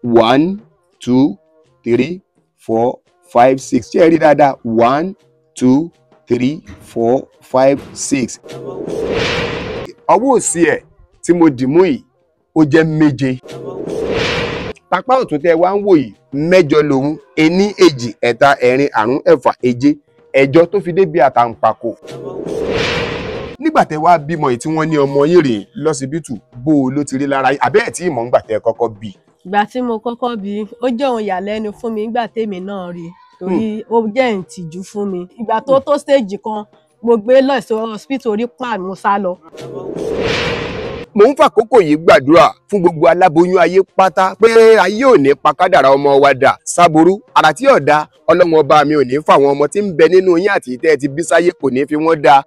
1 2 3 4 5 6. Ṣé ẹ rí dáadáa? 1 2 3 4 5 6. Ọwọ́ òsì ẹ̀ tí mo dì mú yìí ó jẹ́ 7. Tapá ọ̀tún tẹ́ wá ń wò yìí 8 lòun, 1 2 3 4 5 6 8 tó fi débi àtàǹpàkò. Nígbà tẹ́ wá bímọ yìí tí wọ́n ní ọmọ yín rèé lọ́sibítù, bó o ló ti rí lára yín? Àbẹ́ ẹ̀ tí ìmọ̀ ń gbà tẹ́ kọ́kọ́ bí? Ìgbà tí mo kọ́kọ́ bí, ó jẹ́ ohun ìyàlẹ́nu fún mi nígbà tèmi náà rí, torí ó jẹ́ ìtìjú fún mi. Ìgbà tó tó stage kan, mo gbé lọ sí hospital, orí pa mo sá lọ. Mo ń fàkókò yìí gbàdúrà fún gbogbo aláboyún ayé pátá pé ayé ò ní pa kádàrá ọmọ wa dà sáburú, àrà tí ọ̀dà Ọlọ́run ọba mi ò ní fàwọn ọmọ tí ń bẹ nínú yín àti ìtẹ́ ti bí sáyé kò ní fi wọ́n dá.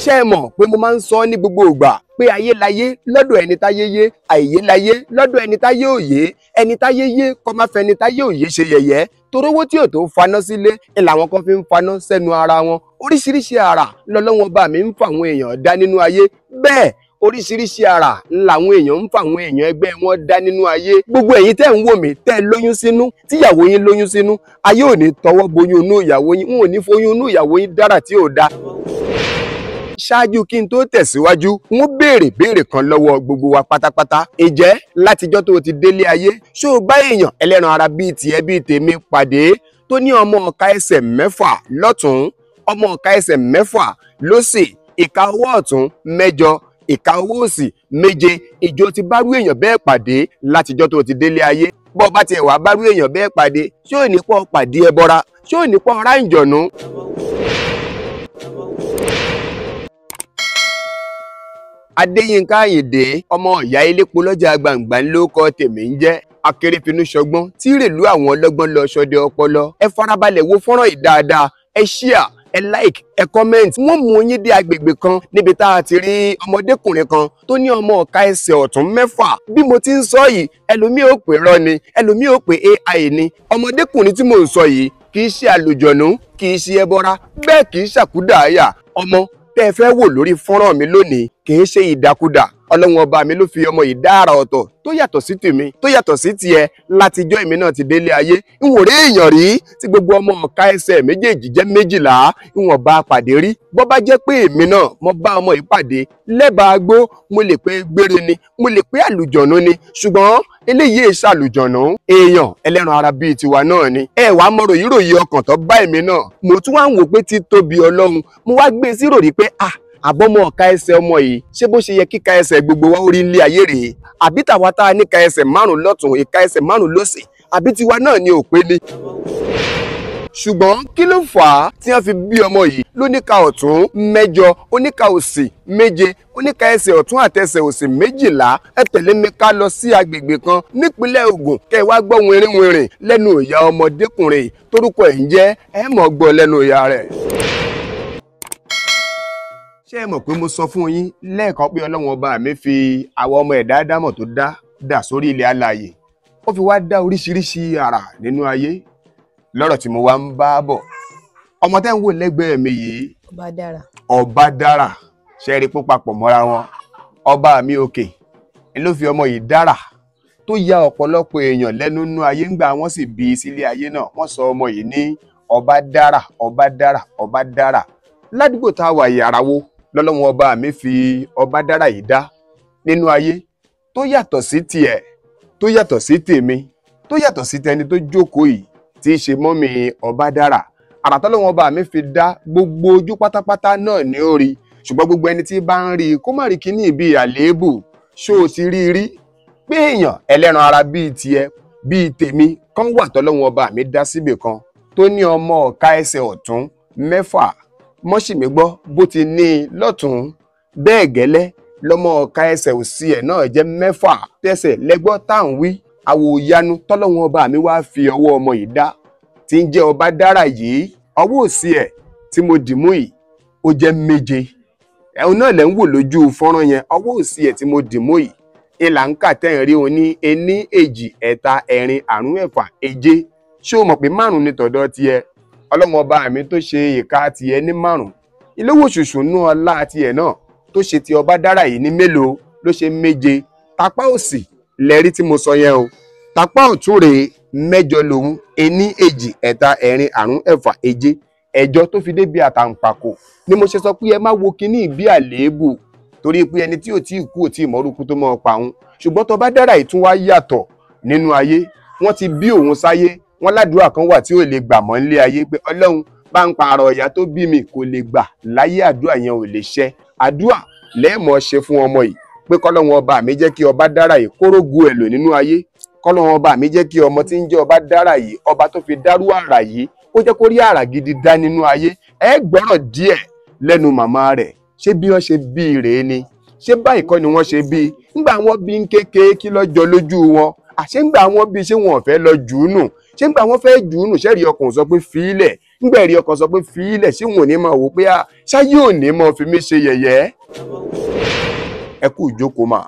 Ṣé ẹ mọ̀ pé mo máa ń sọ ní gbogbo ìgbà pé ayé láyé lọ́dọ̀ ẹni táyé yé, àìyé láyé lọ́dọ̀ ẹni táyé òye, ẹni táyé yé kọ́ máa fẹni táyé òye ṣe yẹ̀yẹ́, torówó tí ò tó faná sílé ẹ làwọn kan fi ń faná sẹ́nu ara wọn. Oríṣiríṣi àrà lọ́lọ́wọ́n ọba mi ń fàwọn èèyàn dá nínú ayé, bẹ́ẹ̀ oríṣiríṣi àrà làwọn èèyàn ń fàwọn èèyàn ẹgbẹ́ wọn dá nínú ayé. Gbogbo ẹ̀yin tẹ́ ń wò mí tẹ́ lóyún sínú, tíyàwó yín lóyún sínú, ayé ò ní tọwọ́ boyún inú ìyàwó yín, wọn ò ní foyún inú ìyàwó yín dára tí ò da. Ṣáájú kí n tó tẹ̀síwájú, wọ́n béèrè béèrè kan lọ́wọ́ gbogbo wa pátápátá. Ǹjẹ́ látijọ́ tó o ti délé ayé, ṣó o bá èèyàn ẹlẹ́ran ara bíi tiẹ̀ bíi tèmi pàdé tó ní ọmọ ọ̀ka ẹsẹ̀ 6 lọ́tún, ọmọ ọ̀ka ẹsẹ̀ 6 lósì, ìka ọwọ́ ọ̀tún 8, ìka ọwọ́ òsì 7? Ìjọ ti bárú èèyàn bẹ́ẹ̀ pàdé látijọ́ tó o ti délé ayé? Bọ́ bá tiẹ̀ wá bárú èèyàn bẹ́ẹ̀ pàdé, ṣé ò ní pọ̀ pàdé ẹbọra? Ṣé ò ní pọ̀ ráǹjọ̀nú? Adéyínká Àyìndé ọmọ ìyá elépo lọ́jà gbàǹgbà ló kọ tèmi ń jẹ́, akérèfínú ṣọgbọ́n tí rèlú àwọn ọlọ́gbọ́n lọ ṣọdẹ ọpọlọ. Ẹ farabalẹ̀ wo fọ́nrán yìí dáadáa, ẹ share, ẹ like, ẹ comment. Wọ́n mú yín dé agbègbè kan níbi tá a ti rí ọmọdékùnrin kan tó ní ọmọ ọ̀ka ẹsẹ̀ ọ̀tún 6. Bí mo ti ń sọ yìí, ẹlòmíì ò pè rọ́ ni, ẹlòmíì ò pè AI ni. Ọmọdékùnrin tí mò ń sọ yìí kì í ṣe àlùjọ̀nú, kì í ṣe ẹbọra, bẹ́ẹ̀ kì í ṣàkúdàáyà. Ọmọ tẹ́ ẹ fẹ́ wò lórí fọ́nrán mi lónìí kì í ṣe ìdàkudà. Ọlọ́run ọba mi ló fi ọmọ yìí dára ọ̀tọ̀ tó yàtọ̀ sí tèmi, tó yàtọ̀ sí tiẹ̀. Látijọ́ èmi náà ti délé ayé, n ò rí èèyàn rí tí gbogbo ọmọ ọ̀ka ẹsẹ̀ méjèèjì jẹ́ 12, n ò bá pàdé rí. Bó bá jẹ́ pé èmi náà mo bá ọmọ yìí pàdé lẹ́bàá gbó, mo lè pé gbére ni, mo lè pé àlùjọ̀nú ni, ṣùgbọ́n eléyìí èṣà àlùjọ̀nú, èèyàn ẹlẹ́ran ara bíi tiwa náà ni. Ẹ wàá mọ ròyìnròyìn ọkàn tó bá èmi náà, mo tún wá ń wò pé títóbi Ọlọ́run, mo wá gbé sí ròrí pé ah, àbọ̀mọ̀ ọ̀ka ẹsẹ̀ ọmọ yìí ṣé bó ṣe yẹ kíka ẹsẹ̀ gbogbo wa orí ilé ayé rèé? Àbí tàwa tá a níka ẹsẹ̀ 5 lọ́tún, ìka ẹsẹ̀ 5 lósì, àbí tiwa náà ni ò pé ni? Ṣùgbọ́n kí ló fà á tí wọ́n fi bí ọmọ yìí lóníka ọ̀tún 8, oníka òsì 7, oníka ẹsẹ̀ ọ̀tún àtẹsẹ̀ òsì 12? Ẹ tẹ̀lé mi ká lọ sí agbègbè kan nípínlẹ̀ Ògùn kẹ́ ẹ wá gbọ́ wìnrìnwìnrìn lẹ́nu ìyá ọmọdékùnrin torúkọ ẹ̀ ń jẹ́, ẹ mọ̀ gbọ́ lẹ́nu ìyá rẹ̀. Ṣé ẹ mọ̀ pé mo sọ fún yín lẹ́ẹ̀kan pé Ọlọ́run ọba mi fi àwọn ọmọ ẹ̀dá dámọ̀ tó dá dà sórí ilẹ̀ alààyè, ó fi wá dá oríṣiríṣi àrà nínú ayé. Lọ́rọ̀ tí mo wá ń bá bọ̀, ọmọ tẹ́ ń wò lẹ́gbẹ̀ẹ́ mi yìí, Ọbadára, ṣe rí pó papọ̀ mọ́ra wọn. Ọba mi òkè ló fi ọmọ yìí dára tó ya ọ̀pọ̀lọpọ̀ èèyàn lẹ́nu nínú ayé ńgbà wọ́n sì bí sílé ayé náà. Wọ́n sọ ọmọ yìí ní Ọbadára, Ọbadára, Ọbadára. Ládùúgbò tá a wà yìí, ara wo lọ́lọ́run ọba mi fi Ọbadára yìí dá nínú ayé tó yàtọ̀ sí tiẹ̀, tó yàtọ̀ sí tèmi, tó yàtọ̀ sí tẹni tó jókòó yìí tí í ṣe mọ́mì Ọbadára. Àrà tọ́lọ́run ọba mi fi dá gbogbo ojú pátápátá náà ní ó rí, ṣùgbọ́n gbogbo ẹni tí bá ń rí kó má rí kíní bíi àléébù. Ṣó o ti rí rí pé èèyàn ẹlẹ́ran ara bíi tiẹ̀ bíi tèmi kan wà tọ́lọ́run ọba mi dá síbì kan tó ní ọmọ ọ̀ka ẹsẹ̀ ọ̀tún 6? Mọ́ṣìmí gbọ́ bó ti ní i lọ́tún, bẹ́ẹ̀ gẹ́lẹ́ lọ́mọ ọ̀ka ẹsẹ̀ òsì ẹ̀ náà jẹ́ 6. Tẹsẹ̀ lẹ́gbọ́ tá à ń wí, àwòyanu tọ́lọ́run ọba mi wá fi ọwọ́ ọmọ yìí dá tí ń jẹ́ Ọbadára yìí, ọwọ́ òsì ẹ̀ tí mo dì mú yìí ó jẹ́ 7. Ẹ̀hún náà lẹ́ ń wò lójú fọ́nrán yẹn, ọwọ́ òsì ẹ̀ tí mo dì mú yìí ìlà ń kà tẹ́ ń rí òun ní 1 2 3 4 5 6. Ṣé o mọ̀ pé 5 ni tọ̀dọ̀ tiẹ̀? Ọlọ́run ọba mi tó ṣe ìka tiẹ̀ ní 5, ilówó ṣùṣù nú ọlá tiẹ̀ náà tó ṣe ti Ọbadára yìí ní mélòó ló ṣe 7. Tapá òsì lẹ́rí tí mo sọ yẹn o. Tapá ọ̀tún rèé 8 lòun, 1, 2, 3, 4, 5, 6, 7, 8 tó fi débi àtàǹpàkò. Ni mo ṣe sọ pé ẹ má wo kinní bí àléébù, torí pé ẹni tí ò tí ì kú ò tí ì mọ́rúkú tó mọ́ ọ pa òun. Ṣùgbọ́n tó bá dára ìtún wá yàtọ̀ nínú ayé, wọ́n ti bí òun sáyé, wọ́n ládùúrà kan wà tí ò lè gbà mọ́ nílé ayé pé Ọlọ́run bá ń pààrọ̀ ìyá tó bí mi, kò lè gbà láyé, àdúrà yẹn ò lè ṣẹ. Àdúrà lẹ́ẹ̀mọ́ ṣe fún ọmọ yìí pé kọ́lọ́run ọba mi jẹ́ kí ọba dára yìí kórógo ẹ̀ lò nínú ayé, kọ́lọ́run ọba mi jẹ́ kí ọmọ tí ń jẹ́ ọba dára yìí, ọba tó fi dárú àrà yìí, kó jẹ́ kó rí àrà gidi dá nínú ayé. Ẹ gbọ́rọ̀ díẹ̀ lẹ́nu màmá rẹ̀, ṣé bí wọ́n ṣe bí rèé ni? Ṣé báyìí kọ́ ni wọ́n ṣe bí? Ńgbà wọ́n bí ń kékeré kí lọ́jọ́ lójú wọn? Àṣé ńgbà wọ́n bí ṣé wọn ò fẹ́ lọ jù ú nù? Ṣé ńgbà wọ́n fẹ́ jù ú nù? Ṣẹ́ẹ̀rí ọkàn sọ pé fílẹ̀? Ńgbà ẹ̀rí ọkàn sọ pé fílẹ̀, ṣé wọn ò ní máa wò pé ṣáyé ò ní máa fi mí ṣe yẹ̀yẹ́? Ẹ kú ìjókòó mà.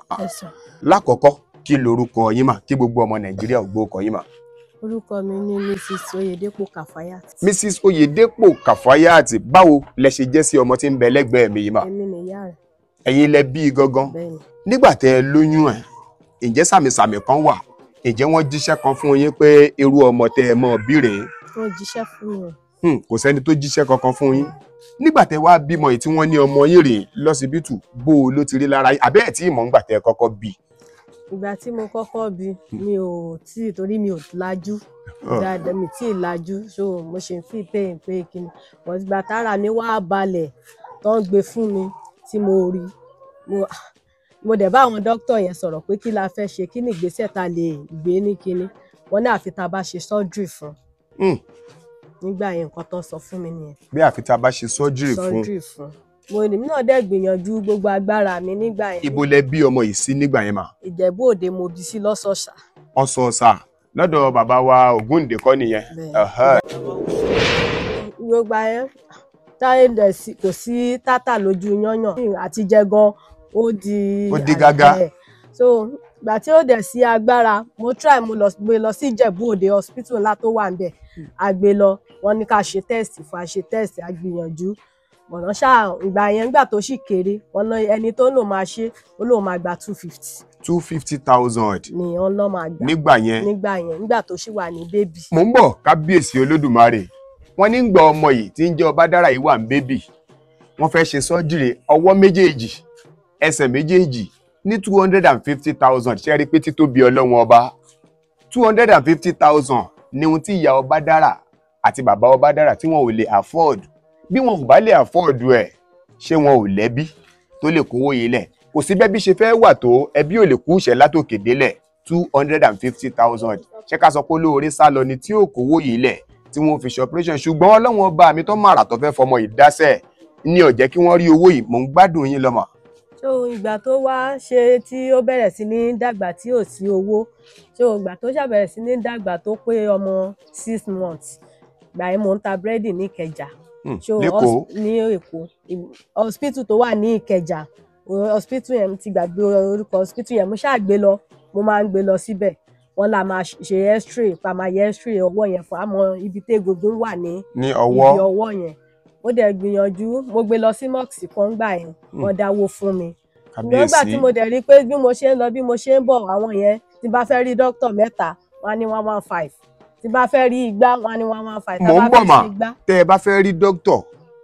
Lákọ̀ọ́kọ́, kí lorúkọ yín mà, kí gbogbo ọmọ Nàìjíríà ò gbórúkọ yín mà? Orúkọ mi ni Mrs. Oyedepo Kafayat. Mrs. Oyedepo Kafayat, báwo lẹ ṣe jẹ́ sí ọmọ tí ń bẹ lẹ́gbẹ̀ẹ́ mi yìí mà? Èmi nìyá rẹ̀. Ẹ̀yin lẹ bí i gangan. Bẹ́ẹ̀ni. Nígbà tẹ́ ẹ lóyún ẹ̀, ǹjẹ́ sàmìsàmì kan wà? Ǹjẹ́ wọ́n jíṣẹ́ kan fún yín pé irú ọmọ tẹ́ ẹ mọ̀ bí rèé? Wọ́n jíṣẹ́ fún mi. Kò sẹ́ni tó jíṣẹ́ kankan fún yín. Nígbà tẹ́ wá bímọ yìí tí wọ́n ní ọmọ yín rèé lọ́sibítù, bó o ló ti rí lára yín? Àbẹ́ ẹ̀ tí ìmọ̀ ń gbà tẹ́ ẹ kọ́kọ́ bí? Ìgbà tí mo kọ́kọ́ bí, mi ò tí, torí mi ò lajú dáadáa, mi tí ì lajú, so mo ṣe ń fi pain pé kíni. But ìgbà tára mi wá balẹ̀ tó ń gbé fún mi tí mo rí, mo dẹ̀ bá àwọn dókítà yẹn sọ̀rọ̀ pé kí la fẹ́ ṣe, kí ni ìgbésẹ̀ ta lè gbé ní kíni. Wọ́n ní àfi tá bá ṣe surgery fún. Nígbà yẹn nǹkan tó sọ fún mi nìyẹn. Bí àfi tá bá ṣe surgery fún. Surgery fún. Mo ní náà dẹ̀ gbìyànjú gbogbo agbára mi nígbà yẹn. Ibo lẹ bí ọmọ yìí sí nígbà yẹn mà? Ìjẹ̀bú Òde mo bí sí lọ́sọ̀ọ̀sà. Ọ̀sọ̀ọ̀sà lọ́dọ̀ bàbá wa Ògúndé kọ́ nìyẹn. Gbogbo ayé táyé dẹ̀ sí kò sí tátà lójú yányàn àti jẹ gan ó di. Ó di gágá. So ìgbà tí ó dẹ̀ sí agbára, mo try, mo lọ gbé lọ sí Ìjẹ̀bú Òde hospital ńlá tó wà níbẹ̀. A gbé lọ, wọ́n ní ká ṣe test fún, a ṣe test, a gbìyànjú. Bọ̀dọ̀ ṣá ìgbà yẹn nígbà tó sì kéré, wọ́n ná ẹni tó lò máa ṣe, ó lò máa gba 250. 250,000. Ni wọ́n lọ́ máa gbà. Nígbà yẹn. Nígbà yẹn, nígbà tó sì wà ní bébì. Mò ń bọ̀, kábíyèsí Olódùmarè. Wọ́n ní gbọ́ ọmọ yìí tí ń jẹ́ Ọbadára yìí wà ń bébì. Wọ́n fẹ́ ṣe sọ́jìrì ọwọ́ méjèèjì, ẹsẹ̀ méjèèjì ní 250,000. Ṣé rí pé títóbi Ọlọ́run ọba? 250,000 ni ohun tí ìyá Ọbadára àti bàbá Ọbadára tí wọn ò lè afford. Bí wọn kò bá lè afford ẹ̀, ṣé wọn ò lẹ́bí tó lè kówó yìí lẹ̀? Kò sí bẹ́bí ṣe fẹ́ wà tó, ẹbí ò lè kú ìṣẹ́ látòkè délẹ̀. 250,000. Ṣé ká sọ pé olóore sá lọ ni tí ò kówó yìí lẹ̀ tí wọ́n fi ṣe operation? Ṣùgbọ́n Ọlọ́run ọba mi tó màrà tó fẹ́ fọmọ ìdásẹ̀ ní ó jẹ́ kí wọ́n rí owó yìí. Mò ń gbádùn yín lọ́mọ. So ìgbà tó wá ṣe tí ó bẹ̀rẹ̀ sí ní dàgbà tí ò sí owó, so ìgbà tó ṣàbẹ̀rẹ̀ sí ní dàgbà tó pé ọmọ 6 months, ìgbà yẹn mò ń ta búrẹ́dì ní Ìkẹjà. Lẹ́kọ̀ọ́. Ní Èkó, hospital tó wà ní Ìkẹjà, hospital yẹn ti gbàgbé orúkọ hospital yẹn, mo ṣáà gbé lọ, mo máa ń gbé lọ síbẹ̀. Wọ́n la máa ṣe x-ray, pa máa yẹ x-ray ọwọ́ yẹn fún àmọ́ ibi tí egungun wà ní ibi ọwọ́ yẹn. Mo dẹ̀ gbìyànjú, mo gbé lọ sí mosque kan gbà yẹn, wọ́n dáwó fún mi. Nígbà tí mo dẹ̀ rí pé bí mo ṣe ń lọ bí mo ṣe ń bọ̀, àwọn yẹn tí bá fẹ́ rí dókítà mẹ́ta, wọ́n á ní 115. Tí bá fẹ́ rí igbá, wọ́n á ní 115. Mò ń bọ̀ mà, tẹ́ ẹ bá fẹ́ rí dókítà,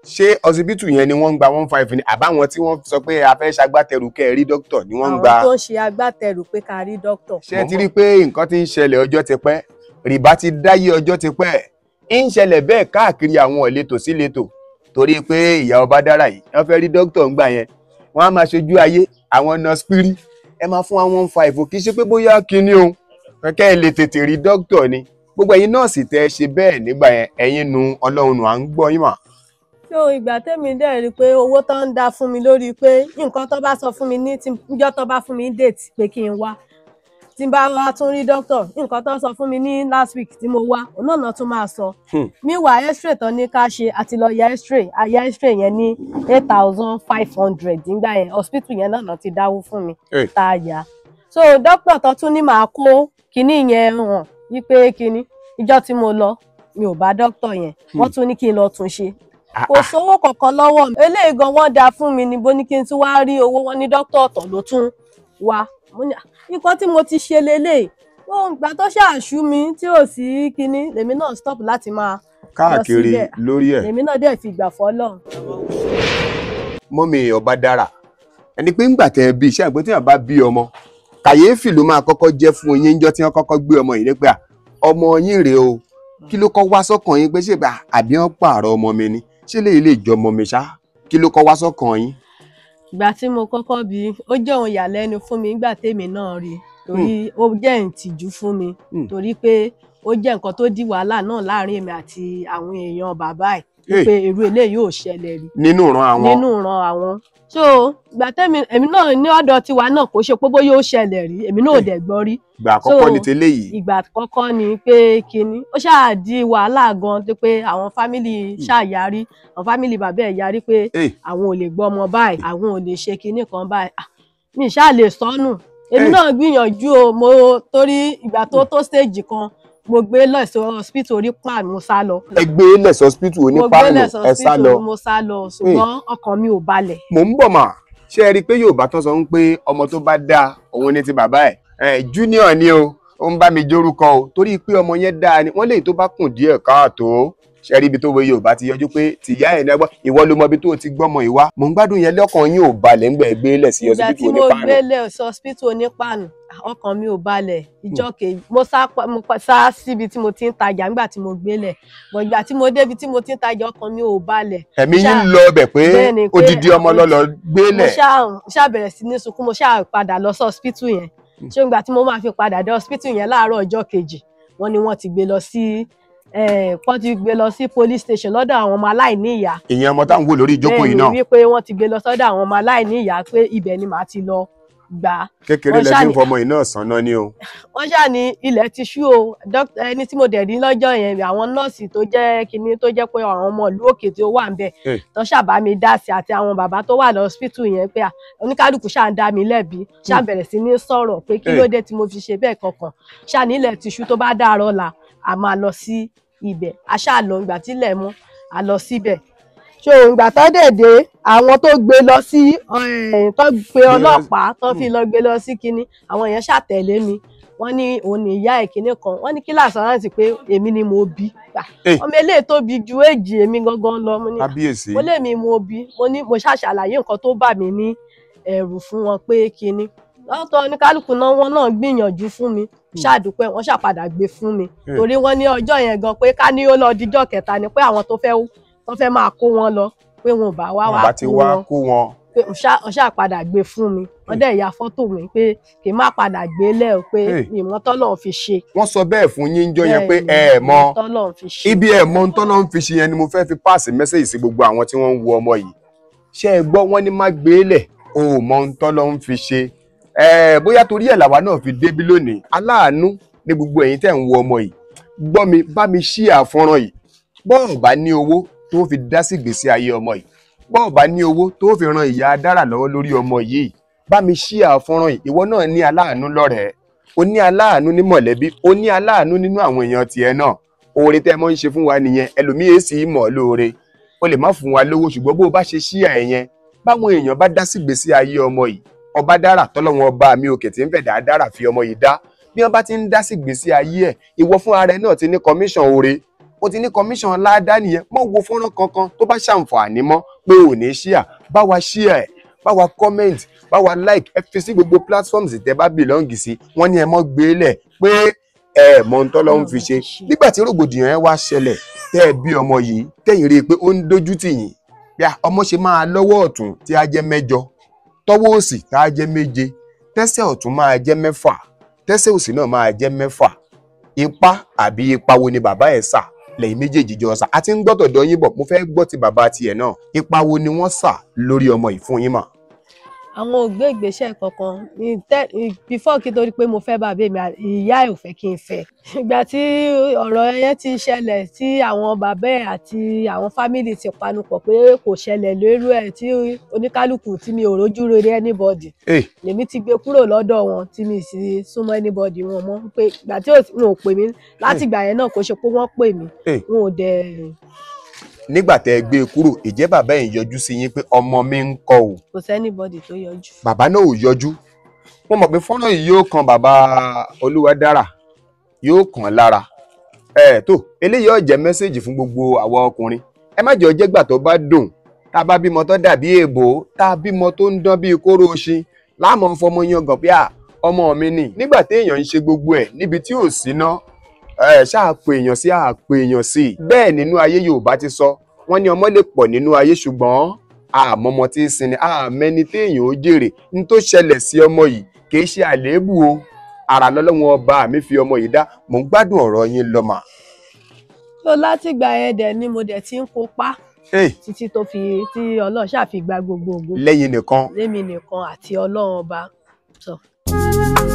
ṣé ọsibítù yẹn ni wọ́n ń gba 15 ni? Àbáwọn tí wọ́n sọ pé a fẹ́ ṣagbátẹrù kẹ́ ẹ rí dókítà ni wọ́n ń gba. Àwọn tó ń ṣe agbátẹrù pé ká rí dókítà. Ṣé ẹ ti rí i pé nǹkan ti ń ṣẹlẹ̀ ọjọ́ ti pẹ́, rìbá ti dáyé ọjọ́ ti pẹ́, ń ṣẹlẹ̀ bẹ́ẹ̀ káàkiri àwọn ìletò sí ìletò, torí pé ìyá Ọbadára yìí wọ́n fẹ́ rí dókítà ńgbà yẹn, wọ́n á máa ṣojú ayé àwọn nurse pírí, ẹ máa fún wa 15, kì í ṣe pé bóyá kinní o, kẹ́kẹ́ ẹ lè tètè rí dókítà ni. Gbogbo ẹ̀yin nọ́ọ̀sì tẹ́ ẹ ṣe bẹ́ẹ̀ nígbà yẹn, ẹ̀yin nu Ọlọ́run nù, à ń gbọ́ yín mà. So ìgbà tẹ́mi dẹ̀ rí pé owó tó ń dá fún mi lórí pé nǹkan tó bá sọ fún mi ní níjọ́ tó bá fún mi date pé kí n wá, tí n bá wá tún rí dókítà, nǹkan tó sọ fún mi ní last week tí mo wá, òun náà tún máa sọ. Meanwhile x-ray tán ní ká ṣe, àti lọ ya x-ray, àyà x-ray yẹn ní 8,500 nígbà yẹn, hospital yẹn náà ti dáwó fún mi tá a yà. So dókítà tó tún ní màá kó kinní yẹn hàn wípé kinní, ìjọ́ tí mo lọ mi ò bá dókítà yẹn, wọ́n tún ní kí n lọ tún ṣe. Kò sówó kankan lọ́wọ́ mi. Eléyìí gan wọ́n dá fún mi ni bó ní kí n tún wá rí owó, wọn ní dókítà ọ̀tọ̀ ló tún wá. Mo ní nǹkan tí mo ti ṣe leléyìí, Ìgbà tó ṣàṣú mi tí ò sí kinní, lèmi náà stop láti máa káàkiri lórí ẹ̀. Lèmi náà dẹ̀ fi ìgbà fọ́lọ́run. Mọ́mì Ọbadára, ẹni pé ńgbà tẹ́ bí iṣẹ́ àgbẹ̀ tí wọ́n bá bí ọmọ, kàyéfì ló máa kọ́kọ́ jẹ́ fún yín níjọ́ tí wọ́n kọ́kọ́ gbé ọmọ yìí nípa ọmọ yín rèé o. Kí ló kọ́ wá sọ́kàn yín pé ṣé àbí wọ́n pààrọ̀ ọmọ mi ni, ṣé lè lè jọ ọmọ mi ṣá? Kí ló kọ́ wá sọ́kàn yín? Ìgbà tí mo kọ́kọ́ bí, ó jẹ́ ohun ìyàlẹ́nu fún mi nígbà tèmi náà rí, torí ó jẹ́ ìtìjú fún mi, torí pé ó jẹ́ nǹkan tó di wàhálà náà láàrin èmi àti àwọn èèyàn bàbá ẹ̀, pé irú eléyìí ò ṣẹlẹ̀ rí nínú ìran àwọn. Nínú ìran àwọn. So ìgbà tẹ́mi èmi náà ní ọ̀dọ̀ tiwa náà kò ṣe pé bóyá ó ṣẹlẹ̀ rí, èmi náà ò dẹ̀ gbọ́ rí. Ìgbà àkọ́kọ́ ni tẹ́lẹ̀ yìí. Ìgbà àkọ́kọ́ ni pé kinní ó ṣáà di wàhálà gan, tó pé àwọn fámìlì ṣáà yarí, àwọn fámìlì bàbá ẹ̀ yarí pé àwọn ò lè gbọ́ ọmọ báyìí, àwọn ò lè ṣe kinní kan báyìí. Mi ṣáà lè sọnù. Èmi náà gbìyànjú o, mo torí ìgbà tó tó stage kan, mo gbé lọ sí hospital orí pan, mo sá lọ. Ẹ gbé lọ sí hospital oní pan, ẹ sá lọ. Mo sá lọ, ṣùgbọ́n ọkàn mi ò balẹ̀. Mò ń bọ̀ mà, ṣé ẹ rí i pé Yorùbá tán sọ ń pé ọmọ tó bá dáa òun ni ti bàbá ẹ̀, junior ni o, ó ń bá mi jórúkọ o, torí pé ọmọ yẹn dáa ni wọ́n lè tó bá kùn díẹ̀ káàtó. Ṣé rí ibi tó wo Yorùbá ti yọjú pé tìyá ẹ̀ náà gbọ́, ìwọ ló mọ ibi tó ti gbọ́mọ ìwá. Mò ń gbádùn yẹn, lọ́kàn yín ò balẹ̀ ńgbà ẹ gbé lẹ̀ sí hospital onípanu. Ìgbà tí mo gbé lẹ̀ sí hospital onípanu, ọkàn mi ò balẹ̀. Ìjọ́ kejì mo sá síbi tí mo ti ń tajà nígbà tí mo gbé lẹ̀, bọ̀ ìgbà tí mo débi tí mo ti ń tajà ọkàn mi ò balẹ̀. Ẹ̀mí yín lọ ọbẹ̀ pé odidi ọmọ lọ́lọ́ gbé lẹ̀. Mo ṣá bẹ̀rẹ̀ sí ní sunkún, mo ṣá padà lọ sí hospital yẹn. Ṣé ìgbà tí mo máa fi padà dé hospital yẹn láàárọ̀ ọjọ́ kejì, wọ́n ní wọ́n ti gbé lọ sí wọ́n ti gbé lọ sí police station lọ́dọ̀ àwọn ọmọ aláìní ìyá. Ìyẹn ọmọ táwọn wò lórí ìjókòó yìí náà. Bẹ́ẹ̀ni, wípé wọ́n ti gbé lọ sọ́dọ̀ àwọn ọmọ aláìní ìyá, pé ibẹ̀ ni màá ti lọ gbà. Kékeré lẹ fi ń fọmọ yìí náà sànná ni o. Wọ́n ṣáà ní ilẹ̀ ti ṣú o. Ẹni tí mo dẹ̀ rí lọ́jọ́ yẹn, àwọn nọ́ọ̀sì tó jẹ́ kinní tó jẹ́ pé àwọn ọmọ ìlú òkè tí ó wà ńbẹ̀ tó ṣàbá mi dá sí, àti àwọn bàbá tó wà lọ́sípítù yẹn, pé oníkálukú ṣáà ń dá mi lẹ́bi, ṣáà bẹ̀rẹ̀ sí ní sọ̀rọ̀ pé kí ló dé tí mo fi ṣe bẹ́ẹ̀ kankan. Ṣáà ní ilẹ̀ ti ṣú, tó bá dàárọ̀ la a máa lọ sí ibẹ̀. A ṣáà lọ, ìgbà tílẹ̀ mọ́ a lọ síbẹ̀. So ìgbà tó dẹ̀ dé, àwọn tó gbé lọ sí tó gbé ọlọ́pàá tó fi lọ gbé lọ sí kinní, àwọn yẹn ṣàtẹ̀lé mi. Wọ́n ní òun ní ìyá ẹ̀ kinní kan, wọ́n ní kí làṣàrántì pé èmi ni mo bí. Ọmọ eléyìí tó bí ju èjì èmi gangan lọ. Mo ní mo lé mi mo bí, mo ní mo ṣàṣàlàyé nǹkan tó bà mí ní ẹ̀rù fún wọn pé kinní. Lọ́tọ̀ oníkálukú náà wọn náà gbìyànjú fún mi, ṣàdúpẹ́, wọ́n ṣàpadà gbé fún mi, torí wọ́n ní ọjọ́ yẹn gan pé ká ní ó lọ díjọ́ kẹta ni pé àwọn tó fẹ́ máa kó wọn lọ pé wọn ò bá wá wá kó wọn, pé wọ́n ṣàpadà gbé fún mi. Wọ́n dẹ̀ ya fọ́tò mi pé kì í má padà gbé lẹ̀ o, pé ìmọ̀ tọ́lọ́run fi ṣe. Wọ́n sọ bẹ́ẹ̀ fún yín jọ yẹn pé ẹ mọ̀ ibi ẹ mọ̀ tọ́lọ́run fi ṣe yẹn ni mo fẹ́ fi páàsì mẹ́sẹ̀jì sí gbogbo àwọn tí wọ́n ń wo ọmọ yìí. Ṣé ẹ gbọ́, wọ́n ní má gbé lẹ̀ o ò mọ̀ tọ́lọ́run fi ṣe. Bóyá torí ẹ̀ làwa náà fi débí lónìí. Aláàánú ní gbogbo ẹ̀yin tẹ́ ń wo ọmọ yìí, gbọ́ mi, bá mi ṣí àfọ́nrán yìí. Bọ́ọ̀ bá ní owó tó fi dá sí ìgbésí ayé ọmọ yìí, bọ́ọ̀ bá ní owó tó fi ran ìyá Dára lọ́wọ́ lórí ọmọ yìí, bá mi ṣí àfọ́nrán yìí. Ìwọ náà ní aláàánú lọ́rẹ̀ẹ́, o ní aláàánú ní mọ̀lẹ́bí, o ní aláàánú nínú àwọn èèyàn tiẹ̀ náà. Oore tẹ́ mọ́ ń ṣe fún wa nìyẹn. Ẹlòmíì èsì mọ̀ lóore, o lè má fún wa lówó, ṣùgbọ́n bó o bá ṣe ṣí ẹ̀ yẹn, báwọn èèyàn bá dá sí ìgbésí ayé ọmọ yìí, Ọbadára tọ́lọ́wọ́n ọba mi òkè tí ń fẹ̀dá dára fi ọmọ yìí dá, bí wọ́n bá ti ń dá sí ìgbésí ayé ẹ̀, ìwọ fún ara ẹ náà ti ní commission oore, o ti ní commission ládàá nìyẹn. Mọ́ wo fọ́nrán kankan tó bá ṣàǹfààní mọ́ pé ò ní ṣíà, bá wa ṣíà ẹ̀, bá wa comment, bá wa like, ẹ fi sí gbogbo platforms tẹ́ bá belong sí. Wọ́n ní ẹ mọ́ gbé lẹ̀ pé ẹ mọ̀ ń tọ́lọ́ ń fi ṣe. Nígbà tí rògbòdìyàn ẹ wá ṣẹlẹ̀, tẹ́ ẹ bí ọmọ yìí, tẹ́yìn rí i pé ó ń dojú tì yín, bí ọmọ ṣe máa lọ́wọ́ ọ̀tún tí á jẹ́ 8, tọwọ́ òsì tá a jẹ́ 7, tẹ́sẹ̀ ọ̀tún máa jẹ́ 6, tẹ́sẹ̀ òsì náà máa jẹ́ 6. Ipa àbí ipa wo ni bàbá ẹ̀ sà lẹ́yìn méjèèjì jọ sà? A ti ń gbọ́ tọ̀dọ̀ yín bọ̀, mo fẹ́ gbọ́ ti bàbá tiẹ̀ náà. Ipa wo ni wọ́n sà lórí ọmọ yìí fún yín mà? Àwọn ò gbé ìgbésẹ̀ kankan before kí torí pé mo fẹ́ bàbá mi, ìyá ẹ̀ ò fẹ́ kí n fẹ́. Ìgbà tí ọ̀rọ̀ yẹn ti ṣẹlẹ̀, tí àwọn bàbá ẹ̀ àti àwọn fámìlì ti panupọ̀ pé kò ṣẹlẹ̀ lérú ẹ̀, tí oníkálukú tí mi ò rójú rere anybody, lèmi ti gbé kúrò lọ́dọ̀ wọn, tí mi sì súnmọ́ anybody wọn mọ́. Pé ìgbà tí wọn ò pè mí láti ìgbà yẹn náà, kò ṣe pé wọ́n pè mí, wọn ò dẹ̀. Nígbà tẹ́ ẹ gbé e kúrò, ìjẹ́ bàbá yìí yọjú sí yín pé ọmọ mi ń kọ́ o? Kò sẹ́nibọ́dì tó yọjú. Bàbá náà ò yọjú. Mo mọ̀ pé fọ́nrán yìí yóò kan bàbá Olúwadára yóò kàn lára. Ẹ tó eléyìí ó jẹ́ mẹ́sẹ̀gì fún gbogbo àwa ọkùnrin. Ẹ má jẹ́ ó jẹ́ gbà tó bá dùn, tá a bá bímọ tó dàbí èèbò, tá a bímọ tó ń dán bíi kóró oṣin, láàmú fọmọ yangàn pé à ọmọ mi ni. Nígbà téèyàn ń ṣe gbogbo ẹ̀ níbi tí ò sí ná, ẹ ṣáà pè èèyàn sí, àpè èèyàn sí. Bẹ́ẹ̀ nínú ayé Yorùbá ti sọ, wọ́n ní ọmọ lè pọ̀ nínú ayé ṣùgbọ́n àmọ́mọ́ tí ń sinmi, àmẹ́ni téèyàn ó jèrè. Ní tó ṣẹlẹ̀ sí ọmọ yìí kì í ṣe àléébù o, àrà lọ́lọ́wọ́n ọba mi fi ọmọ yìí dá. Mò ń gbádùn ọ̀rọ̀ yín lọ mà. Tó látìgbà yẹn dẹ̀ ni mo dẹ̀ ti ń kópa títí tó fi tí Ọlọ́run ṣáà fi gba gbogbo ògo. Lẹ́yìn nìkan. Lémi nìkan àti Ọlọ́run ọba.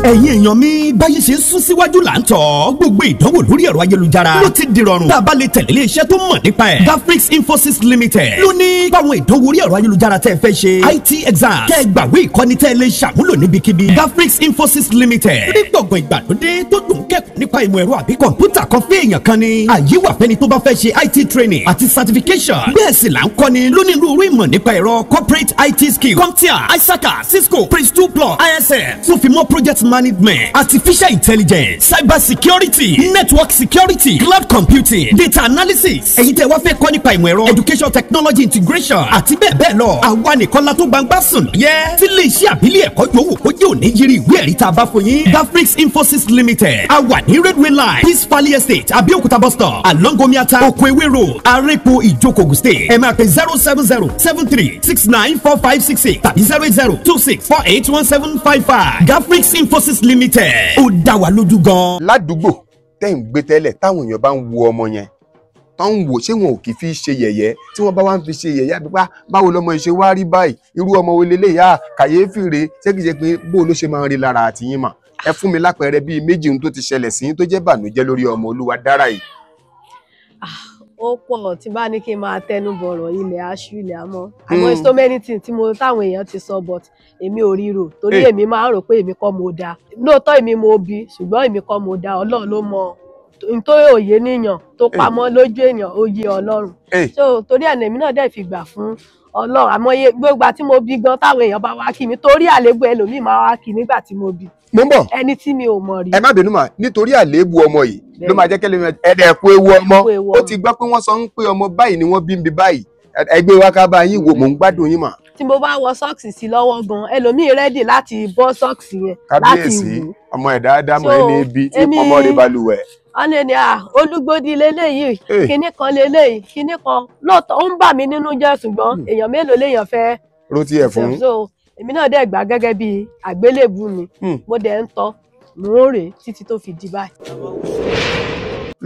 Ẹ̀yin èèyàn mi, báyìí ṣe ń sún síwájú là ń tọ̀. Gbogbo ìdánwò lórí ẹ̀rọ ayélujára ló ti dìrọ̀rùn. Tá a bá lè tẹ̀lé iléeṣẹ́ tó mọ̀ nípa ẹ̀, Gafrix Infosys Limited ló ní báwọn ìdánwò orí ẹ̀rọ ayélujára tẹ́ ẹ fẹ́ ṣe, IT exam, kẹ́ ẹ gbàwé ìkọ́ni tẹ́ ẹ lè ṣàmúlò níbikíbi. Gafrix Infosys Limited ní gbọ̀ngàn ìgbàlódé tó dùn kẹ́kọ̀ọ́ nípa ìmọ̀ ẹ̀rọ àbí kọ̀ǹpútà kan fún èèyàn kan ni. Àyè wà fẹ́ni tó bá fẹ́ ṣe IT training àti certification. Bẹ́ẹ̀ sì là ń kọ́ni lónírúurú ìmọ̀ nípa ẹ̀rọ corporate IT skills, CompTIA, ISACA, Cisco, Prince2 Plus, ISM, tó fi mọ́ project management, artificial intelligence, cyber security, network security, cloud computing, data analysis. Èyí tẹ́ wá fẹ́ kọ́ nípa ìmọ̀ ẹ̀rọ, education technology integration àti bẹ́ẹ̀ bẹ́ẹ̀ lọ. Àwa nìkan la tó gbangba sùn yẹ. Tí lè ṣe àbílẹ̀ ẹ̀kọ́ yòówù kó jẹ́ òní yiri ìwé ẹ̀rí tá a bá fún yín. Gafrix Infosys Limited, a wà ní Railway Line, Peace Valley Estate, Abẹ́òkúta bus stop, along Omiata, Okoewe Road, Arepo, Ìjókòó, Ogun State. Ẹ máa pè 07073694566 tàbí 08026481755. Gafrix Infosys Limited, ó dá wa lójú gan. Ládùúgbò tẹ́ ń gbé tẹ́lẹ̀, táwọn èèyàn bá ń wo ọmọ yẹn, tó ń wò, ṣé wọn ò kì í fi ṣe yẹ̀yẹ́? Tí wọ́n bá wá ń fi ṣe yẹ̀yẹ́, àbí báwo lọmọ yìí ṣe wá rí báyìí, irú ọmọ wo leléyìí, à kàyéfì rèé, ṣé kìí ṣe pé bó ló ṣe máa ń rí lára àtìyín mà? Ẹ fún mi lápẹẹrẹ bíi méjì ohun tó ti ṣẹlẹ̀ sí yín tó jẹ́ bànújẹ́ lórí ọmọ Olúwadára yìí. Ó pọ̀ tí bá ní kí n máa tẹnu bọ̀rọ̀ ilẹ̀ aṣú ilẹ̀ àmọ́. Àmọ́ so many things tí mo táwọn èèyàn ti sọ, but èmi ò ríro torí èmi máa ń rò pé èmi kọ́ mo dá. Lóòótọ́ èmi mo bí, ṣùgbọ́n èmi kọ́ mo dá. Ọlọ́run ló mọ n tó òye níyàn tó pamọ́ lójú èèyàn, ó yé Ọlọ́run. So torí ẹ̀ lèmi náà dẹ̀ fi gbà fún Ọlọ́run. Àmọ́ iye gbogbo tí mo bí gan táwọn èèyàn bá wá kí mi, torí àléébù ẹlòmíì máa wá kí nígbà tí mo bí. Mo ń bọ̀. Ẹni tí mi ò mọ̀ rí. Ẹ má bínú mà, nítorí àléébù ọmọ yìí ló máa jẹ́ kẹ́lẹ́ ẹ̀ẹ́dẹ̀ kú ewu ọmọ. Ó ti gbọ́ pé wọ́n sọ ń pé ọmọ báyìí ni wọ́n bí ń bí báyìí. Ẹgbẹ́ wa ká bá yín wò, mò ń gbádùn yín mà. Tí mo bá wọ sọ́ọ̀sì sí lọ́wọ́ gan, ẹlòmíì rẹ́dì láti bọ́ sọ́ọ̀sì yẹn láti wò. Kábíyèsí, ọmọ ẹ̀dá Ádámọ̀ ẹni ibi tí ọmọ rẹ̀ balùwẹ̀. Ọ̀nà ni à Olúgbòdì leléyìí, kinní kan leléyìí, kinní kan. Lóòótọ́ ó ń bà mí nínú jẹ́, ṣùgbọ́n èèyàn mélòó léèyàn fẹ́ ro tiẹ̀ fún. Èmi náà dẹ̀ gbà gẹ́gẹ́ bí àgbélébù mi, mo dẹ̀ ń tọ́, mò ń rè títí tó fi di báyìí.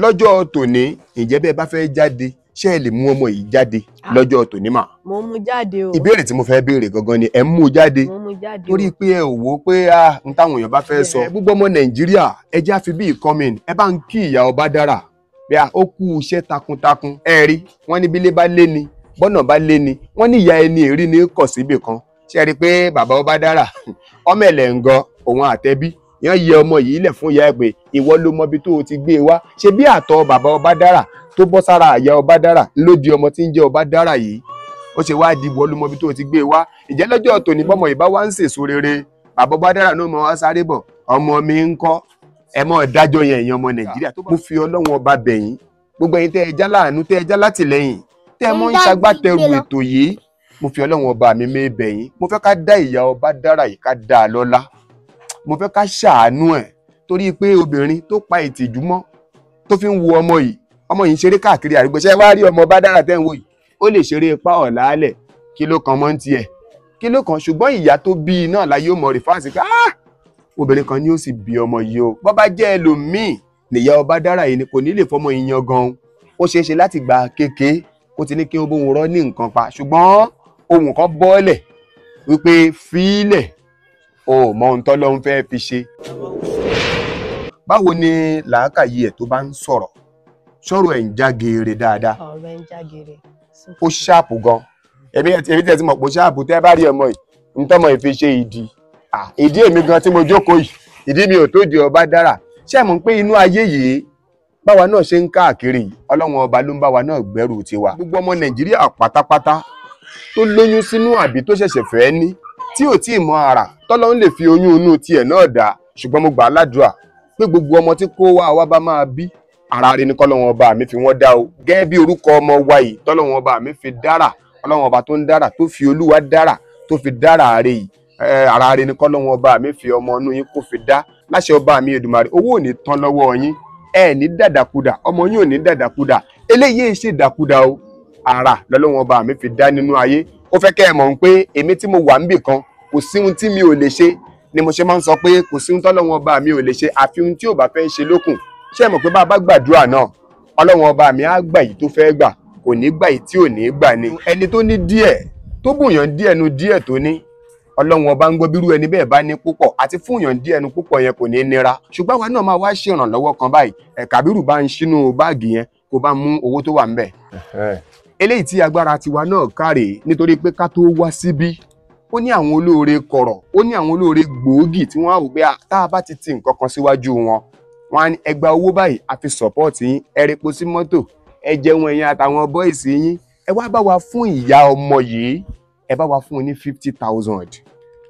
Lọ́jọ́ tòní, ǹjẹ́ bẹ́ẹ̀ bá fẹ́ jáde, ṣé ẹ lè mú ọmọ yìí jáde lọ́jọ́ tòní mà? Mo mú jáde o. Ìbéèrè tí mo fẹ́ béèrè gangan ni ẹ ń mú jáde. Mo mú jáde o. Torí pé ẹ ò wò ó pé n táwọn èèyàn bá fẹ́ sọ. Gbogbo ọmọ Nàìjíríà, ẹ já fi bí ìkọ́mìn, ẹ bá ń kí ìyá Ọbadára bí ó kú iṣẹ́ takuntakun. Ẹ rí, wọ́n ní bílé bá lé ni, bọ́nà bá lé ni, wọ́n ní ìyá ẹni èrí ni kọ̀ síbì kan. Ṣé ẹ rí i pé bàbá Ọbadára ọmọ ẹ̀lẹ̀ ń gan òun àtẹ̀bí yẹn yẹ ọmọ yìí lẹ̀ fún ìyá ẹ pé ìwọ ló mọ ibi tó o ti gbé e wá. Ṣe bí àtọ̀ bàbá Ọbadára tó bọ́ sára àyà Ọbadára ló di ọmọ tí ń jẹ́ Ọbadára yìí, ó ṣe wá di ìwọ ló mọ ibi tó o ti gbé e wá. Ìjẹ́ lọ́jọ́ tòní bọ́mọ ìbá wá ń sèso rere, bàbá Ọbadára náà mọ wá sáré bọ̀, ọmọ mi ń kọ́. Ẹ mọ́ dájọ́ yẹn, èèyàn ọmọ Nàìjíríà. Mo fi Ọlọ́run ọba bẹ̀yìn, gbogbo ẹ̀yin tẹ́ ẹ já láàánú, tẹ́ ẹ já látìlẹ́yìn, tẹ́ ẹ mọ́ ń ṣagbátẹrù ètò yìí, mo fi Ọlọ́run ọba mi mé bẹ̀yìn. Mo fẹ́ ká dá ìyá Ọbadára yìí, ká dá a lọ́lá. Mo fẹ́ ká ṣàánú ẹ̀, torí pé obìnrin tó pa ìtìjú mọ́ tó fi ń wo ọmọ yìí, ọmọ yìí ń ṣeré káàkiri àdúgbò. Ṣé wá rí ọmọ Ọbadára tẹ́ ń wò yìí, ó lè ṣeré ipá ọ̀làálẹ̀, kí ló kan mọ́ ń tiẹ̀, kí ló kan? Ṣùgbọ́n ìyá tó bí i náà láyé ó mọ̀ rìfáàsì pé obìnrin kan ni ó sì bí ọmọ yìí o. Bọ́ bá jẹ́ ẹlòmíì nìyá Ọbadára yìí ni kò ní lè fọmọ yìí yan gan. Ó ṣeé ṣe láti gba kéke kó ti ní kí ó bóun rọ́ ní nǹkan pa, ṣùgbọ́n ohun kan bọ́ọ̀lẹ̀ wípé fílẹ̀ o mọ ohun tọ́lọ́run fẹ́ fi ṣe. Báwo ni làákàyè ẹ̀ tó bá ń sọ̀rọ̀, sọ̀rọ̀ ẹ̀ ń já geere dáadáa? Ọ̀rọ̀ ẹ̀ ń já geere. Ó ṣáàpù gan. Èmi tẹ̀ ti mọ̀ pé ṣáàpù tẹ́ bá rí ọmọ yìí, ntọ́mọ yìí fi ṣe ìdí. Ìdí èmi gan tí mo jókòó yìí, ìdí mi ò tó di Ọbadára. Ṣé ẹ mọ̀ pé inú ayé yìí báwa náà ṣe ń káàkiri yìí, Ọlọ́run ọba ló ń bá wa náà gbẹ́rù tiwa. Gbogbo ọmọ Nàìjíríà pátápátá tó lóyún sínú àbí tó ṣẹ̀ṣẹ̀ fẹ́ ní, tí ò tí ì mọ ara tọ́lọ́run lè fi oyún inú tiẹ̀ náà dá, ṣùgbọ́n mo gbà á ládùúrà pé gbogbo ọmọ tí kó wá wá bá máa bí ara rẹ̀ ní kọ́lọ́wọ́n ọba mi fi wọ́n dá o. Gẹ́gẹ́ bí orúkọ ọmọ wa yìí tọ́lọ́wọ́n ọba mi fi dára, ọlọ́wọ́n ọba tó ń dára tó fi olúwa dára tó fi dára rẹ̀ yìí, ara rẹ̀ ní kọ́lọ́wọ́n ọba mi fi ọmọ inú yín kó fi dá. Láṣẹ ọba mi Èdùmàrè, owó ò ní tán lọ́wọ́ yín, ẹ ní dàdàkudà, ọmọ yín ò ní dàdàkudà. Eléyìí ṣe dàkudà o, ara lọ́lọ́wọ́n ọba mi fi dá nínú ayé. Ó fẹ́ kẹ́ ẹ mọ̀ pé èmi tí mo wà níbì kan kò sí ohun tí mi ò lè ṣe, ni mo ṣe máa ń sọ pé kò sí ohun tọ́lọ́wọ́n ọba mi ò lè ṣe àfi ohun tí ò bá fẹ́ ṣe lókun. Ṣé ẹ mọ̀ pé bá a bá gbàdúrà náà, ọlọ́wọ́n ọba mi á gbà yìí tó fẹ́ gbà, kò ní gbà yìí tí ò ní gbà ni. Ẹni tó ní díẹ̀ tó bùyàn díẹ̀ nu díẹ̀ tó ní, ọlọ́wọ́n ọba ń gbọ́ bírú ẹni bẹ́ẹ̀ bá ní púpọ̀ àti fúnyàn díẹ̀ nu púpọ̀ yẹn kò ní nira. Ṣùgbọ́n àwa náà máa wá ṣèrànlọ́wọ́ kan báyìí. Kàbírù bá ń ṣínú báàgì yẹn kó bá mú owó tó wà ńbẹ̀. Eléyìí tí agbára tiwa náà kárè, nítorí pé ká tó wá síbí ó ní àwọn olóore kọ̀rọ̀, ó ní àwọn olóore gbòógì tí wọ́n á wò pé tá a bá ti ti nǹkan kan síwájú wọn, wọ́n á ní ẹ gba owó báyìí a fi sọ̀pọ́ọ̀tì yín, ẹ repo sí mọ́tò, ẹ jẹun ẹ̀yin àtàwọn bọ́ìsì yín, ẹ wá bá wa fún ìyá ọmọ yìí, ẹ bá wa fún un ní 50,000.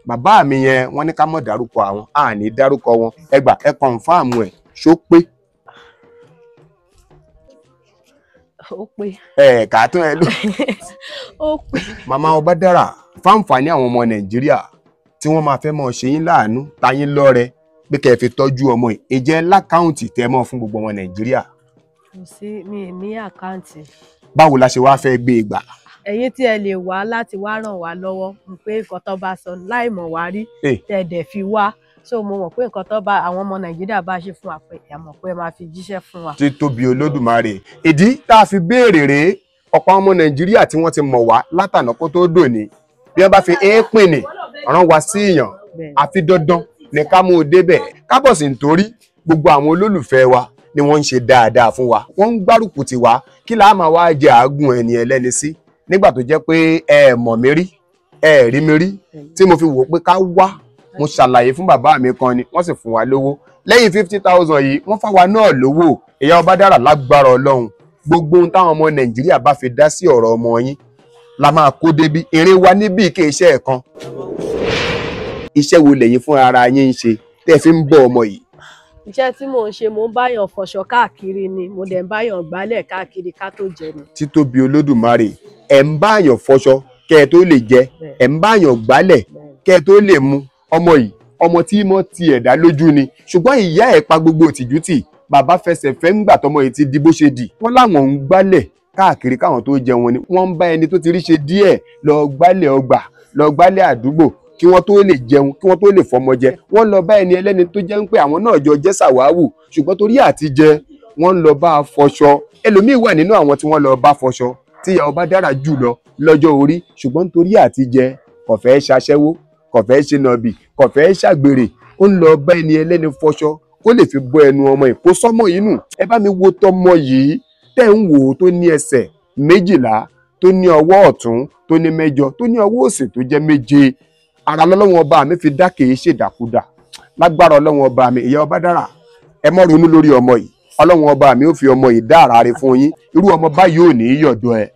Bàbá mi yẹn wọ́n ní ká mọ̀ dárúkọ àwọn, a ní dárúkọ wọn. Ẹ gbà, ẹ kọ̀ǹfàmù ẹ̀, ṣó pé? Ó pé. Ẹ kà á tún ẹ lò. Ó pé. Màmá Ọbadára, fáǹfààní àwọn ọmọ Nàìjíríà tí wọ́n máa fẹ́ mọ́ ṣe yín láàánú, ta yín lọ́rẹ pé kẹ́ ẹ fi tọ́jú ọmọ yìí, ìjẹ́ lákàùntì tẹ́ mọ́ fún gbogbo ọmọ Nàìjíríà. Kò sí, mi ní àkáǹtì. Báwo la ṣe wá fẹ́ gbé e gbà? Ẹ̀yin tí ẹ lè wá láti wá ràn wá lọ́wọ́, mo pé nǹkan tó bá sọ láì mọ̀ wá rí, tẹ́ dẹ̀ fi wá. So mo mọ̀ pé nǹkan tó bá àwọn ọmọ Nàìjíríà bá ṣe fún wa pé ẹ mọ̀ pé ẹ máa fi jíṣẹ́ fún wa. Títóbi Olódùmarè. Ìdí tá a fi béèrè rèé, ọ̀pọ̀ ọmọ Nàìjíríà tí wọ́n ti mọ̀ wá látànà kó tó dòní, bí wọ́n bá fi éèpìnì rán wa sí èèyàn, àfi dandan ní ká mú un débẹ̀. Kábọ̀sì nítorí gbogbo àwọn olólùfẹ́ wa ni wọ́n ń ṣe dáadáa fún wa, wọ́n ń gbárùkù tì wá, kí làá máa wá jẹ àágùn ẹni ẹlẹ́ni sí nígbà tó jẹ́ pé ẹ mọ̀ mí rí, ẹ rí mi rí, tí mo fi wò pé ká wá. Mo ṣàlàyé fún bàbá mi kan ni wọ́n sì fún wa lówó. Lẹ́yìn 50,000 yìí wọ́n fáwa náà lówó. Ìyá Ọbadára, lágbára Ọlọ́run, gbogbo ohun táwọn ọmọ Nàìjíríà bá fi dá sí ọ̀rọ̀ ọmọ yín la máa kó débi. Ìrìn wa níbí kì í ṣe ẹ̀kan. Iṣẹ́ wo lẹ̀yin fún ara yín ń ṣe tẹ́ fi ń bọ́ ọmọ yìí? Iṣẹ́ tí mò ń ṣe, mò ń báyàn fọṣọ káàkiri ni, mo dẹ̀ ń báyàn gbálẹ̀ káàkiri ká tó jẹ ni. Títóbi Olódùmarè, ẹ̀ ń báyàn fọṣọ kẹ́ ẹ tó lè jẹ, ẹ̀ ń báyàn gbálẹ̀ kẹ́ ẹ tó lè mu. Ọmọ yìí, ọmọ tí mọ́ ti ẹ̀dá lójú ni, ṣùgbọ́n ìyá ẹ̀ pa gbogbo òtìjú tì, bàbá fẹsẹ̀ fẹ́ ń gbà tọmọ yìí ti di bó ṣe dì. Wọ́n láwọn ń gbálẹ̀ káàkiri káwọn tó jẹun ni, wọ́n ń bá ẹni tó ti rí ṣe díẹ̀ lọ gbálẹ̀ ọgbà, lọ gbálẹ̀ àdúgbò kí wọ́n tó lè jẹun, kí wọ́n tó lè fọmọ jẹ. Wọ́n lọ bá ẹni ẹlẹ́ni tó jẹ́ ń pé àwọn náà jọ jẹ́ sàwáwù, ṣùgbọ́n torí àti jẹ wọ́n ń lọ bá a fọṣọ. Ẹlòmíì wà nínú àwọn tí wọ́n lọ bá fọṣọ tí ìyá Ọbadára jù lọ lọ́jọ́ orí, ṣùgbọ́n torí àti jẹ kò fẹ́ ṣaṣẹ́wó, kò fẹ́ ṣe nọ̀bì, kò fẹ́ ṣàgbèrè, ó ń lọ bá ẹni ẹlẹ́ni fọṣọ kó lè fi bọ́ ẹnu ọmọ yìí, kó sọ́mọ yìí nù. Ẹ bá mi wo tọmọ yìí tẹ́ ń wò ó tó ní ẹsẹ̀ 12, tó ní ọwọ́ ọ̀tún tó ní 8, tó ní ọwọ́ òsì tó jẹ́ 7. Ara lọ́lọ́wọ́n ọba mi fi dá, kìí ṣèdàkudà. Lágbára Ọlọ́wọ́n ọba mi, ìyá Ọbadára, ẹ mọ́ ronú lórí ọmọ yìí. Ọlọ́wọ́n ọba mi ó fi ọmọ yìí dá ara rẹ̀ fún yín. Irú ọmọ báyìí ò ní yọ̀dọ̀ ẹ̀.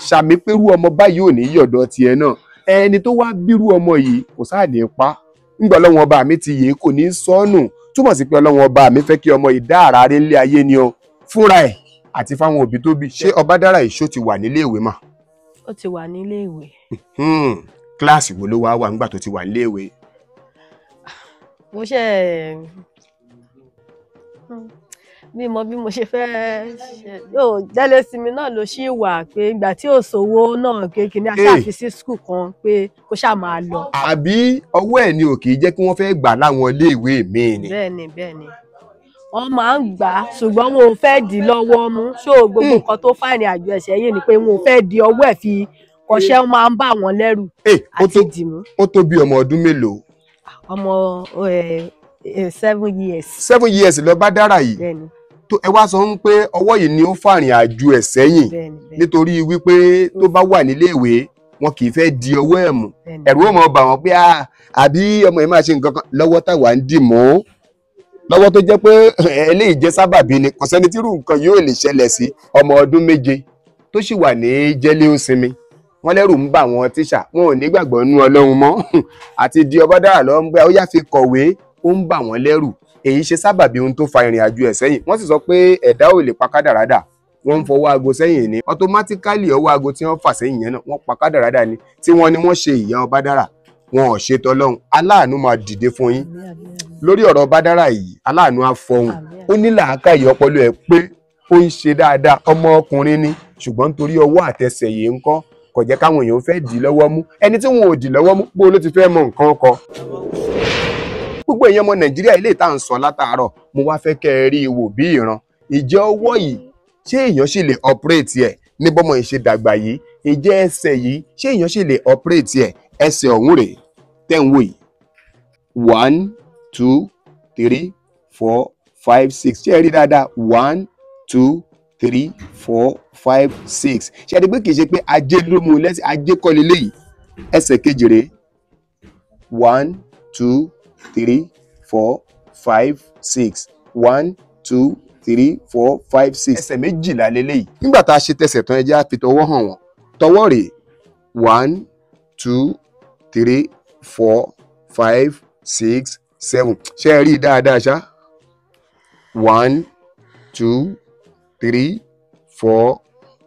Ṣàmì pé irú ọmọ báyìí ò ní yọ̀dọ̀ tiẹ̀ náà. Ẹni tó wá bírú ọmọ yìí kò sáà ní pa. Ńgbà Ọlọ́wọ́n ọba mi ti yè kò ní sọ́nù. Túmọ̀ sí pé Ọlọ́wọ́n ọba mi fẹ́ kí ọmọ yìí dá ara rẹ̀ nílé ayé ni o, fúnra ẹ̀ àti fáwọn òbí tó bí. Ṣé Ọbadára ìṣó ti wà nílé ìwé mà? Ó ti wà nílé ìwé. Kíláàsì wo ló wá wà nígbà tó ti wà nílé ìwé? Mo ṣe mi mọ bí mo ṣe fẹ́ ṣe yóò jẹ́lé sí mi náà ló ṣì wà pé ìgbà tí ò sówó náà kékeré aṣáàfi sí skul kan pé kó ṣáà máa lọ. Àbí ọwọ́ ẹ̀ ni ò kì í jẹ́ kí wọ́n fẹ́ gbà láwọn iléèwé míì ni? Bẹ́ẹ̀ni bẹ́ẹ̀ni, wọ́n máa ń gbà á ṣùgbọ́n wọn ò fẹ́ dì lọ́wọ́ mú. Ṣó gbogbo nǹkan tó fàìrìn àjò ẹ̀ṣẹ̀ yìí ni pé wọn ò fẹ́ di ọwọ́ ẹ̀ fi kọ́ṣẹ́, máa ń bà wọ́n lẹ́rù àti dìmú. Ó tó bí ọmọ ọdún mélòó? Ọmọ 7 years. 7 years lọ bá dára yìí. Bẹ́ẹ̀ni. Tó ẹ wá sọ ń pé ọwọ́ yìí ni ó fàrìn àjò ẹ̀ sẹ́yìn nítorí wípé tó bá wà nílé ìwé wọn kì í fẹ́ di ọwọ́ ẹ̀ mú. Ẹ̀rù ó máa bà wọ́n pé àbí ọmọ yìí máa ṣe nǹkan kan lọ́wọ́ táwa ń dì mú. Lọ́wọ́ tó jẹ́ pé eléyìí jẹ́ sábàbí ni, kò sẹ́ni tírú nǹkan yóò lè ṣẹlẹ̀ sí ọmọ ọdún 7 tó sì wà ní jẹ́lé ó sinmi. Wọ́n lẹ́rù ń bà wọ́n tíṣà, wọn ò nígbàgbọ́ nú Ọlọ́run mọ́. Àti di Ọbadára lọ ń gbé ó yá fi kọ̀wé, ó ń bà wọ́n lẹ́rù. Èyí ṣe sábàbí ohun tó fa ìrìn àjò ẹ̀ sẹ́yìn. Wọ́n sì sọ pé ẹ̀dá ò lè pa kádàrádà, wọ́n ń fọwọ́ aago sẹ́yìn ní automatically ọwọ́ aago tí wọ́n fà sẹ́yìn yẹn náà wọ́n pa kádàrádà ni. Tí wọ́n ní wọ́n ṣe ìyá Ọbadára, wọn ò ṣe tọlọ́hun. Aláàánú máa dìde fún yín lórí ọ̀rọ̀ Ọbadára yìí, aláàánú á fọhùn. Ó ní làákàyè, ọpọlọ ẹ̀ pé ó ń ṣe dáadáa, ọmọkùnrin ni, ṣùgbọ́n nítorí ọwọ́ àtẹsẹ̀ yìí ń kọ́ kò jẹ́ káwọn èèyàn fẹ́ dì lọ́wọ́ mú. Ẹni tí wọn ò dì lọ́wọ́ mú bó ló ti fẹ́ mọ nǹkan kọ. Gbogbo èèyàn ọmọ Nàìjíríà ilé ìta ń sọ látàárọ̀, mo wá fẹ́ kẹ́ ẹ rí i wò bí ìran. Ìjẹ́ ọwọ́ yìí ṣé èèyàn sì lè operate ẹ̀ ní bọ́mọ ìṣe dàgbà yìí? Ìjẹ́ ẹsẹ̀ yìí ṣé èèyàn sì lè operate ẹ̀? Ẹsẹ̀ ọ̀hún rèé tẹ́ ń wò yìí, 1 2 3 4 5 6. Ṣé ẹ rí dáadáa? 1 2 3 4 5 6. Ṣé ẹ rí pé kì í ṣe pé ajé ló mú un lẹ́sẹ̀, ajé kọ́ leléyìí. Ẹsẹ̀ kejì rèé, 1 2 3 4 5 6. 1 2 3 4 5 6. Ẹsẹ̀ méjìlá leléyìí. Nígbà tá a ṣe tẹsẹ̀ tán, ẹ jẹ́ á fi tọwọ́ hàn wọ́n. Tọwọ́ rèé, 1 2 3 4 5 6 7. Ṣé ẹ rí i dáadáa ṣá? 1 2 3 4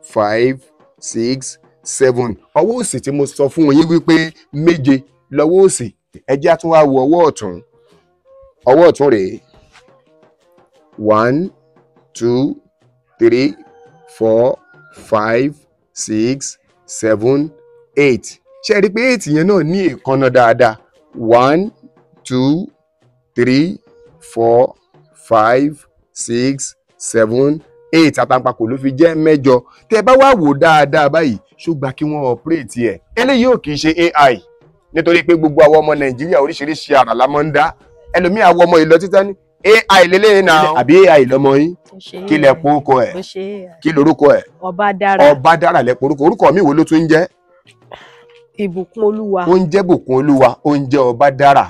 5 6 7. Ọwọ́ òsì tí mo sọ fún yín wípé méje lọ́wọ́ òsì, ẹ jẹ́ á tún wá wo ọwọ́ ọ̀tún. Ọwọ́ ọ̀tún rèé, 1 2 3 4 5 6 7 8. Ṣé ẹ rí i pé 8 yẹn náà ní èékánná dáadáa? 1 2 3 4 5 6 7 8. Àtàǹpàkò ló fi jẹ́ mẹ́jọ. Tẹ́ bá wá wò dáadáa báyìí, ṣùgbọ́n kí wọ́n operate ẹ̀. Eléyìí ò kì í ṣe AI, nítorí pé gbogbo àwọn ọmọ Nàìjíríà oríṣiríṣi àrà la máa ń dá. Ẹlòmíì àwọn ọmọ ìlọ títà ní AI lélẹ́yìn náà, àbí AI lọmọ yín? Kí lẹ po orúkọ ẹ̀? Kí lorúkọ ẹ̀? Ọbadára. Ọbadára lẹ po orúkọ. Orúkọ mi wo ló tún ń jẹ́? Ìbùkún Olúwa. Ó ń jẹ́ Bùkún Olúwa, ó ń jẹ́ Ọbadára.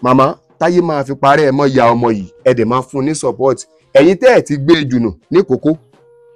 Màmá táyé máa fi parẹ́ ẹ mọ́ ya ọmọ yìí, ẹ dẹ̀ máa fún un ní support. Ẹ̀yin tẹ́ ẹ̀ ti gbé e jùnù ní kókó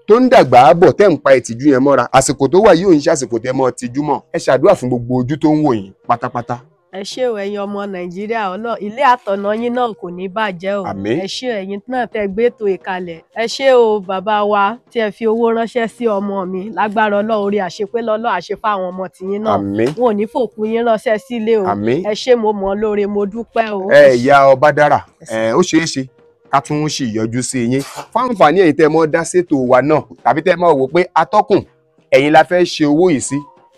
tó ń dàgbà bọ̀, tẹ́ ń pa ìtìjú yẹn mọ́ra, àsìkò tó wà yìí ò ń ṣe àsìkò tẹ́ mọ́ tìjú mọ́. Ẹ ṣàdúrà fún gbogbo ojú tó ń wò yín pátápátá. Ẹ ṣé o ẹ̀yin ọmọ Nàìjíríà, ọlọ ilé àtọ̀nà yín náà kò ní bàjẹ́ o. Àmín. Ẹ ṣé ẹ̀yin náà tẹ́ gbé ètò ìkàlẹ̀. Ẹ ṣé o bàbá wa tí ẹ fi owó ránṣẹ́ sí ọmọ mi, lágbára Ọlọ́run orí àṣepé lọ́lọ́ àṣefá àwọn ọmọ tìyín náà. Àmín. Wọn ò ní fòkú yín ránṣẹ́ sílé o. Àmín. Ẹ ṣé, mo mọ̀ lóore, mo dúpẹ́ o. Ẹ ìyá Ọbadára, ẹ ó ṣeé ṣe ká tún sì yọjú sí yín fáǹfààní ẹ̀yin tẹ́ mọ́ dá sétò wa náà, tàbí tẹ́ mọ́ wò pé atọ́kùn ẹ̀yin la fẹ́ ṣe owó yìí sí,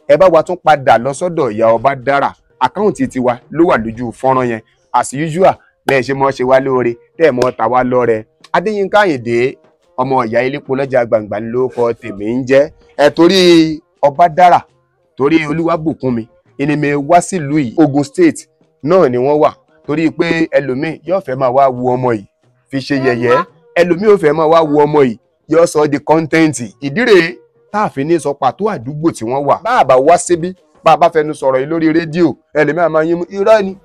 ẹ bá wa tún padà lọ sọ́dọ̀ ìyá Ọbadára. Àkáǹtì tiwa ló wà lójú fọ́nrán yẹn. As usual, bẹ́ẹ̀ ṣe mọ́ ṣe wá lóore, tẹ́ ẹ̀ mọ́ ta wá lọ́rẹ. Adéyínká Àyìndé ọmọ ìyá elépo lọ́jà gbàǹgbà ló kọ tèmi ń jẹ́. Ẹ torí Ọbadára, torí Olúwabùkún mi ìní mi wá sílùú yìí, Ogun State náà ni wọ́n wà, torí pé ẹlòmíì yóò fẹ́ máa wá wo ọmọ yìí fi ṣe yẹ̀yẹ́, ẹlòmíì ò fẹ́ máa wá wo ọmọ yìí yóò sọ di kọ́ńtẹ́ǹtì. Ìdí rèé tá a fi ní sọ pàtó àdúgbò tí wọ́n wà. Bá a bá wá síbí, bá a bá fẹnu sọ̀rọ̀ yìí lórí rédíò, ẹlòmíì máa yín mú irọ́ ni,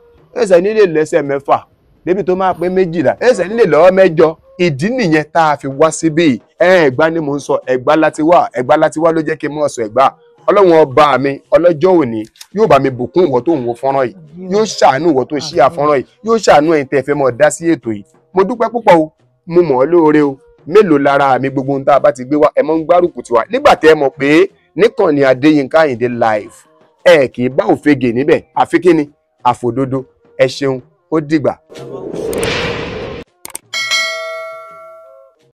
ẹsẹ̀ nílé lẹ́sẹ̀ mẹ́fà débi tó máa pé 12, ẹsẹ̀ nílé lọ́wọ́ mẹ́jọ. Ìdí nìyẹn tá a fi wá síbí. Ẹ̀gbá ni mò ń sọ, Ẹ̀gbá láti wá, Ẹ̀gbá láti wá ló jẹ́ kí n mọ̀ sọ Ẹ̀gbá. Ọlọ́run ọba mi ọlọ́jọ́ òní yóò bá mi bùkún ìwọ tó ń wo fọ́nrán yìí, yóò ṣàánú ìwọ tó ṣí àfọ́nrán yìí, yóò ṣàánú ẹ̀yin tẹ́ fẹ́ mọ̀ dá sí ètò yìí. Mo dúpẹ́ púpọ̀ o, mo mọ̀ ọ́ lóore o. Mélòó lára mi gbogbo ohun tá a bá ti gbé wá, ẹ mọ́ ń gbárùkù tiwa nígbà tẹ́ ẹ mọ̀ pé níkànnì Adéyínká Àyìndé live ẹ kì í bá òfegè níbẹ̀, àfi kíni àfòdodo. Ẹ ṣeun, ó dìgbà.